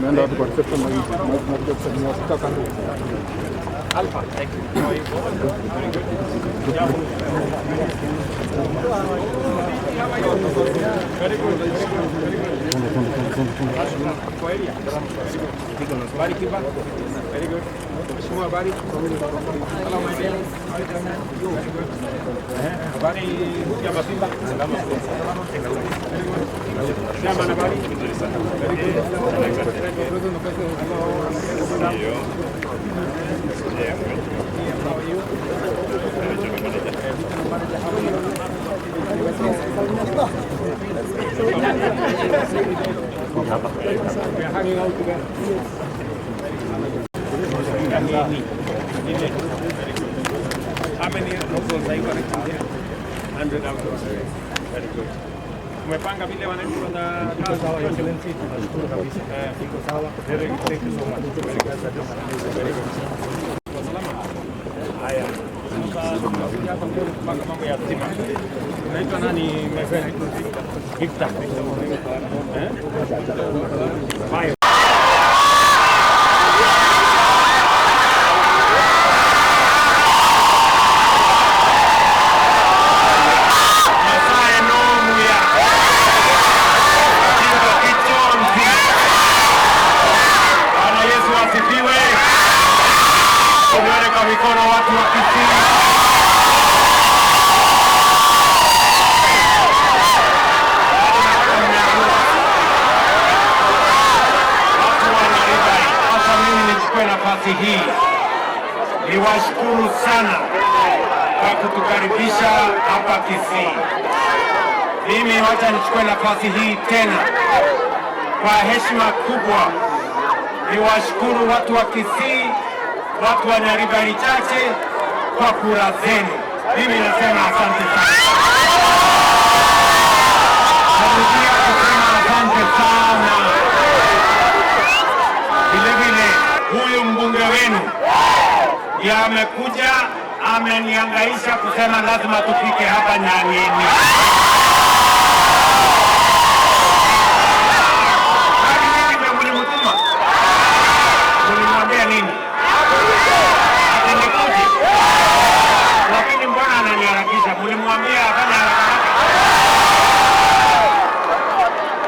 Naenda wapi kwa reception na nakuja kusalimia wafika kando. Alpha, thank you. How are you? Very good. How are you? Very good. Very good. Very good. Kwa area. Very good. Habari Kiba? Very good. Mheshimiwa, habari? Hello my dear. Very good. Habari ya Masimba? Salama. Very good. Chairman, habari? Very good. Hello. How are you? We are hanging out together. How many households are you connecting here? 100 households. Very good. Umepanga vile wananchi watakaa Sawa, Excellency, tunashukuru kabisa. Iko sawa. Very good. Thank you so much. Very good. Very good. Kwa salama? Haya. Sasa tunakuja hapa leo kupanga mambo ya stima. Unaitwa nani my friend? Victor. Eh? Bye. Nyasaye nomuya Kindo kichonzi. Bwana Yesu asifiwe. Tunyone kwa mikono watu wa Kisii. Watu wa Nyaribari. Sasa mimi nichukue nafasi hii niwashukuru sana kwa kutukaribisha hapa Kisii. Mimi wacha nichukue nafasi hii tena kwa heshima kubwa niwashukuru watu wa Kisii, watu wa Nyaribari Chache kwa kura zenu. Mimi nasema asante sana. Narudia kusema asante sana. Vile vile huyu mbunge wenu ndiye amekuja amenihangaisha kusema lazima tufike hapa Nyang'eni. Kwani mimi ndio mlimtuma? Mlimwambia nini? Ati nikuje? Lakini mbona ananiharakisha? Mlimwambia afanye haraka haraka.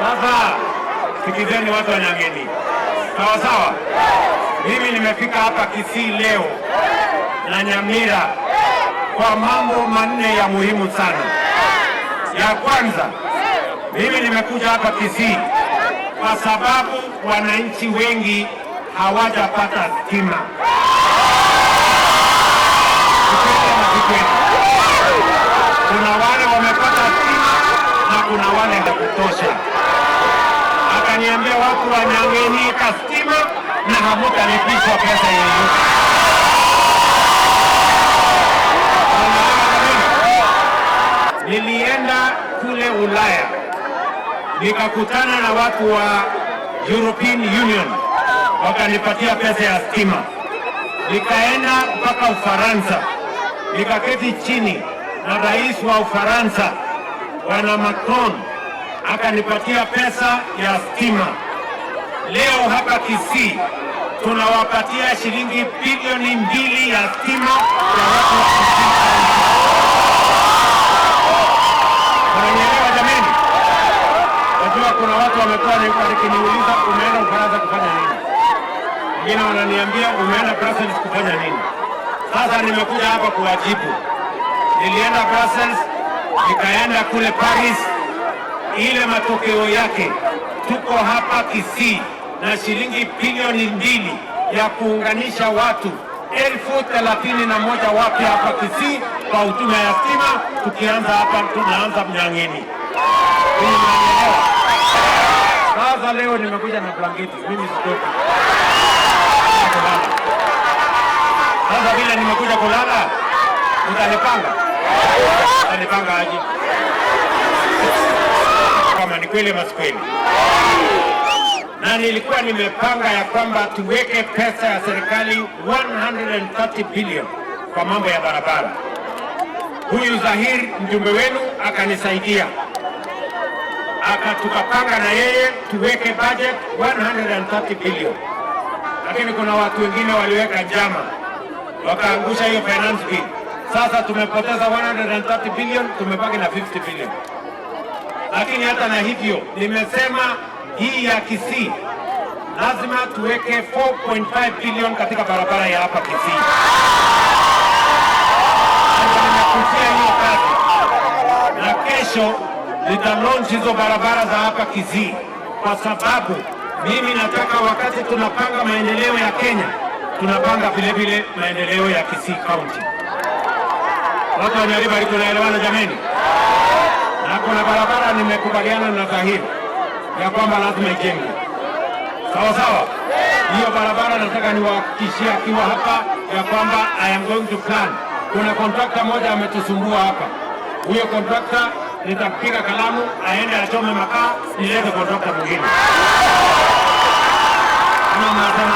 Sasa sikizeni watu wa Nyang'eni, sawa sawa. Mimi nimefika hapa Kisii leo na Nyamira kwa mambo manne ya muhimu sana. Ya kwanza, mimi nimekuja hapa Kisii kwa sababu wananchi wengi hawajapata stima. Ukweli ama si kweli? Kuna wale wamepata stima na kuna wale hakutosha. Akaniambia watu wa Nyang'eni, ka stima na hamutalipishwa pesa yoyote. Unaelewa jameni? Nilienda kule Ulaya nikakutana na watu wa European Union, wakanipatia pesa ya stima. Nikaenda mpaka Ufaransa, nikaketi chini na rais wa Ufaransa Bwana Macron, akanipatia pesa ya stima. Leo hapa Kisii tunawapatia shilingi bilioni 2 ya stima ya watu wa Kisii. Unanielewa jameni? Najua kuna watu wamekuwa wakiniuliza umeenda Ufaransa kufanya nini? Wengine wananiambia umeenda Brussels kufanya nini? Sasa nimekuja hapa kuwajibu. Nilienda Brussels, nikaenda kule Paris, ile matokeo yake tuko hapa Kisii na shilingi bilioni 2 ya kuunganisha watu 31,000 wapya hapa Kisii kwa huduma ya stima, tukianza hapa, tunaanza Mnyang'eni. Hii mnanielewa? Sasa leo nimekuja na blanketi, mimi sitoki. Kulala. Sasa vile nimekuja kulala, utanipanga? Utanipanga aje? Kama ni kweli ama si kweli? Na nilikuwa nimepanga ya kwamba tuweke pesa ya serikali 130 billion kwa mambo ya barabara. Huyu Zahir, mjumbe wenu, akanisaidia, tukapanga na yeye tuweke budget 130 billion, lakini kuna watu wengine waliweka njama wakaangusha hiyo finance bill. Sasa tumepoteza 130 billion, tumebaki na 50 billion. Lakini hata na hivyo, nimesema hii ya Kisii lazima tuweke 4.5 billion katika barabara ya hapa Kisii. Sasa nimekutia hiyo kazi, na kesho nita launch hizo barabara za hapa Kisii, kwa sababu mimi nataka wakati tunapanga maendeleo ya Kenya, tunapanga vile vile maendeleo ya Kisii County. Watu wa Nyaribari, tunaelewana jameni? Na kuna barabara nimekubaliana na Zahir ya kwamba lazima ijengwe. Sawa sawa. Hiyo barabara nataka niwahakikishie akiwa hapa ya kwamba I am going to plan. Kuna contractor moja ametusumbua hapa. Huyo contractor nitapiga kalamu aende achome makaa, nilete contractor mwingine. Ama mnasema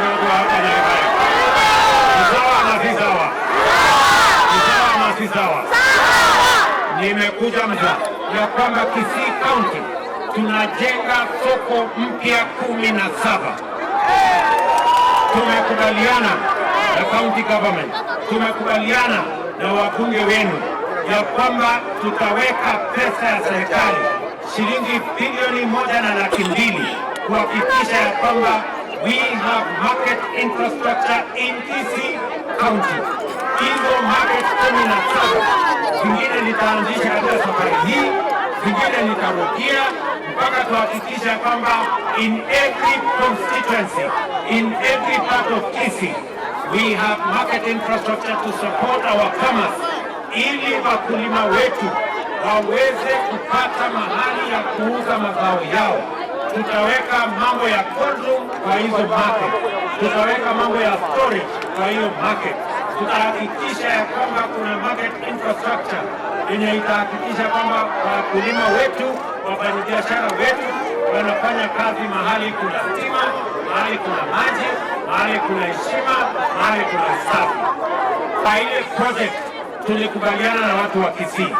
watu wa hapa Nyaribari? Ni sawa ama si sawa? Ni sawa ama si sawa? Nimekuja mza ya kwamba Kisii County tunajenga soko mpya 17. Tumekubaliana na county government, tumekubaliana na wabunge wenu ya kwamba tutaweka pesa ya serikali shilingi 1,200,000,000 kuhakikisha ya kwamba we have market infrastructure in Kisii County. Hizo market 17, zingine nitaanzisha katika safari hii, zingine nitarudia mpaka tuhakikisha kwamba in every constituency, in every part of Kisii, we have market infrastructure to support our farmers, ili wakulima wetu waweze kupata mahali ya kuuza mazao yao. Tutaweka mambo ya cold room kwa hizo market, tutaweka mambo ya storage kwa hiyo market, tutahakikisha ya kwamba kuna market infrastructure yenye itahakikisha kwamba wakulima wetu, wafanyabiashara wetu wanafanya kazi mahali kuna stima, mahali kuna maji, mahali kuna heshima, mahali kuna usafi. Kwa ile project tulikubaliana na watu wa Kisii,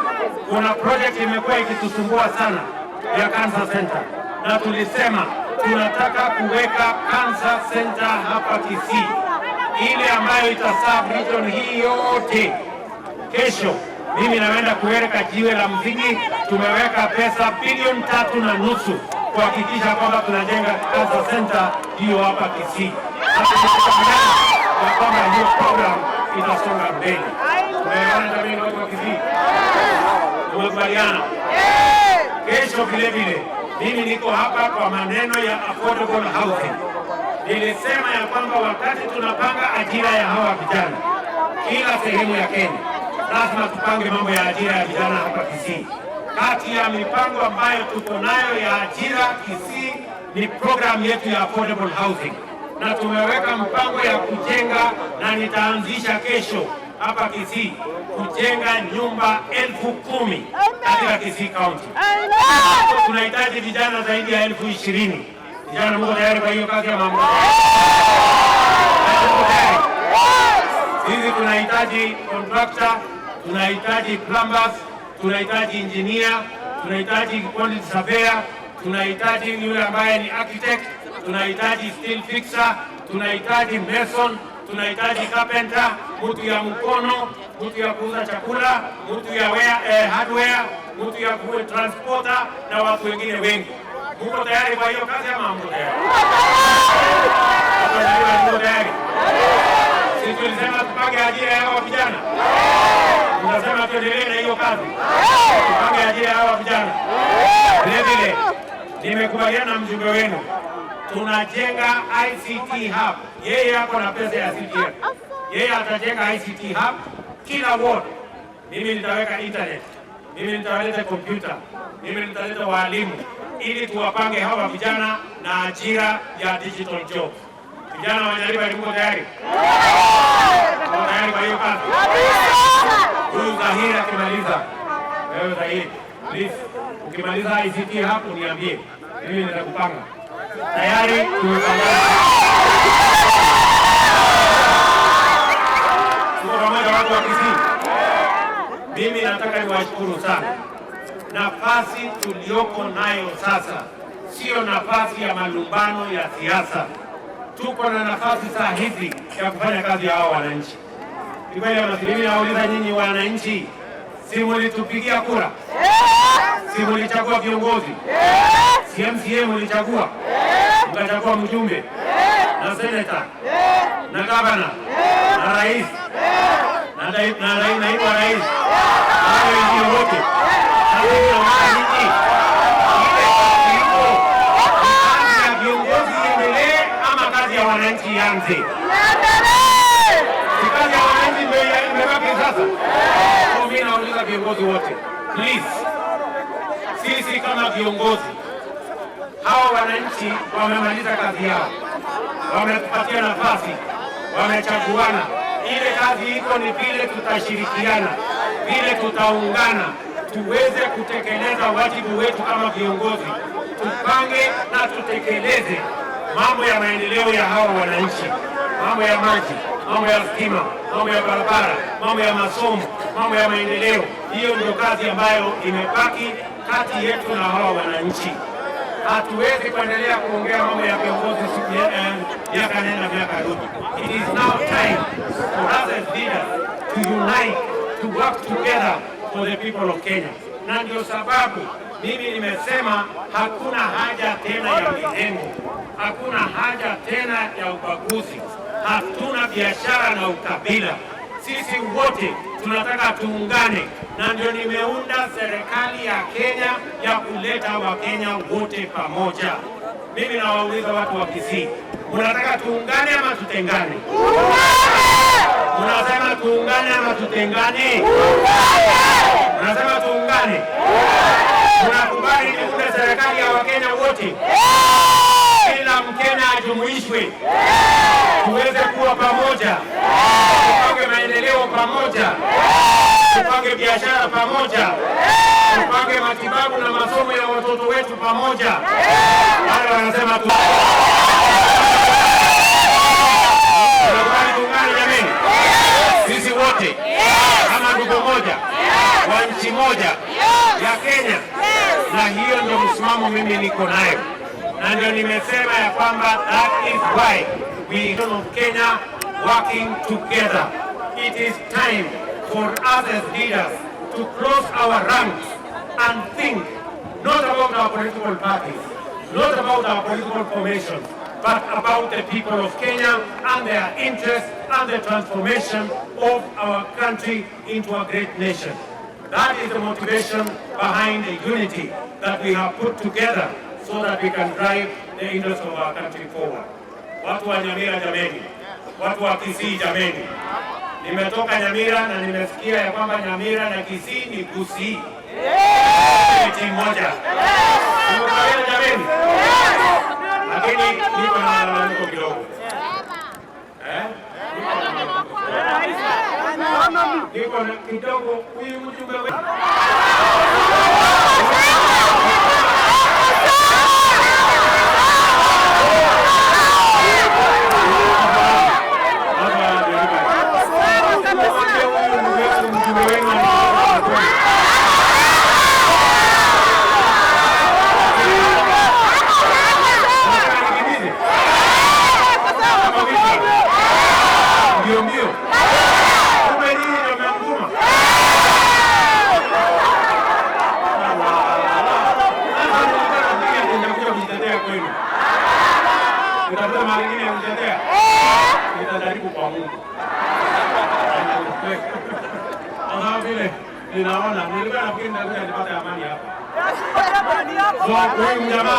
kuna project imekuwa ikitusumbua sana ya Cancer Center, na tulisema tunataka kuweka Cancer Center hapa Kisii, ile ambayo itaserve region hii yote. Kesho mimi naenda kuweka jiwe la msingi. Tumeweka pesa 3.5 bilioni kuhakikisha kwamba tunajenga Cancer Center hiyo hapa Kisii. Sasa tumekubaliana ya kwamba hiyo program itasonga mbele. Tumeelewana jamii, watu wa Kisii? Tumekubaliana. Kesho vile vile mimi niko hapa kwa maneno ya affordable housing. Nilisema ya kwamba wakati tunapanga ajira ya hawa vijana kila sehemu ya Kenya, lazima tupange mambo ya ajira ya vijana hapa Kisii. Kati ya mipango ambayo tuko nayo ya ajira Kisii ni program yetu ya affordable housing, na tumeweka mpango ya kujenga na nitaanzisha kesho hapa Kisii kujenga nyumba 10,000 katika Kisii County. Tunahitaji vijana zaidi ya 20,000. Vijana, mko tayari kwa hiyo kazi ya mambo? Mko tayari? Sisi tunahitaji contractor, tunahitaji plumbers, tunahitaji engineer, tunahitaji quantity surveyor, tunahitaji yule ambaye ni architect, tunahitaji steel fixer, tunahitaji mason, tunahitaji carpenter, mtu ya mkono, mtu ya kuuza chakula, mtu ya hardware, mtu ya transporter na watu wengine wengi. Mko tayari kwa hiyo kazi ama hamko tayari? Mko tayari? Sisi tulisema tupange ajira ya hawa vijana. Tunasema tuendelee na hiyo kazi, tupange ajira ya hawa vijana. Vile vile nimekubaliana na mjumbe wenu, tunajenga ICT hub. Yeye ako na pesa ya CDF, yeye atajenga ICT hub kila ward. Mimi nitaweka internet, mimi nitaleta kompyuta, mimi nitaleta walimu ili tuwapange hawa vijana na ajira ya digital jobs. Vijana wa Nyaribari, mko tayari? Mko tayari kwa hiyo kazi? Huyu Zahiri akimaliza, wewe Zahiri, please, ukimaliza ICT hapo niambie. Mimi nitakupanga. Tayari tumepangana. Tuko pamoja watu wa Kisii. Mimi nataka niwashukuru sana. Nafasi tuliyoko nayo sasa sio nafasi ya malumbano ya siasa. Tuko na nafasi saa hizi ya kufanya kazi ya hao wananchi. Ni kweli ama si? Mimi nawauliza nyinyi wananchi, si mulitupigia kura? Si mulichagua viongozi? Si MCA mulichagua? Mkachagua mjumbe na seneta na gavana na rais na naibu wa rais na wale wengine wote. Sasa mimi nauliza nyinyi, ile kazi iko ni kazi ya viongozi iendelee ama kazi ya wananchi ianze? Si kazi ya wananchi ndio imebaki sasa? So mimi nauliza viongozi wote, please, sisi kama viongozi, hawa wananchi wamemaliza kazi yao, wametupatia nafasi, wamechaguana. Ile kazi iko ni vile tutashirikiana, vile tutaungana, tuweze kutekeleza wajibu wetu kama viongozi, tupange na tutekeleze mambo ya maendeleo ya hawa wananchi, mambo ya maji, mambo ya stima, mambo ya barabara, mambo ya masomo, mambo ya maendeleo. Hiyo ndio kazi ambayo imebaki kati yetu na hawa wananchi. Hatuwezi kuendelea kuongea mambo ya viongozi miaka nenda miaka rudi. It is now time for us as leaders to unite, to work together for the people of Kenya. Na ndio sababu mimi nimesema hakuna haja tena ya mirengo, hakuna haja tena ya ubaguzi, hatuna biashara na ukabila. Sisi wote tunataka tuungane, na ndio nimeunda serikali ya Kenya ya kuleta Wakenya wote pamoja. Mimi nawauliza watu wa Kisii, mnataka tuungane ama tutengane? Mnasema tuungane ama tutengane? Mnasema tuungane? Mnakubali niunde serikali ya Wakenya wote? Kila Mkenya ajumuishwe, tuweze kuwa pamoja, tupange maendeleo pamoja, tupange biashara pamoja, tupange matibabu na masomo ya watoto wetu pamoja. Wale wanasema tu tunakubali tuungane, jameni, sisi wote kama ndugu moja wa nchi moja ya Kenya, na hiyo ndio msimamo mimi niko nayo, na ndio nimesema ya kwamba that is why we of Kenya working together. It is time for us as leaders to close our ranks and think not about our political parties, not about our political formations, but about the people of Kenya and their interests and the transformation of our country into a great nation. That is the motivation behind the unity that we have put together so that we can drive the interests of our country forward. Watu wa Nyamira jameni, watu wa Kisii jameni, nimetoka Nyamira na nimesikia ya kwamba Nyamira na Kisii ni Gusii, ni timu moja. Tumekubaliana jameni? Lakini niko na malalamiko kidogo. Eh? Niko na kidogo huyu mjumbe wetu. Hapa ndio mjumbe wenu. Nataka nikimbize. Kama vipi? Mbio mbio. Kumbe nyinyi ndio mmemtuma. Sasa nilikuwa nafikiria nitakuja kujitetea kwenu. Nitafuta mahali ingine ya kujitetea. Nitajaribu kwa Mungu. Kwa sababu vile ninaona nilikuwa nafikiri nitakuja nipate amani hapa. So huyu mjamaa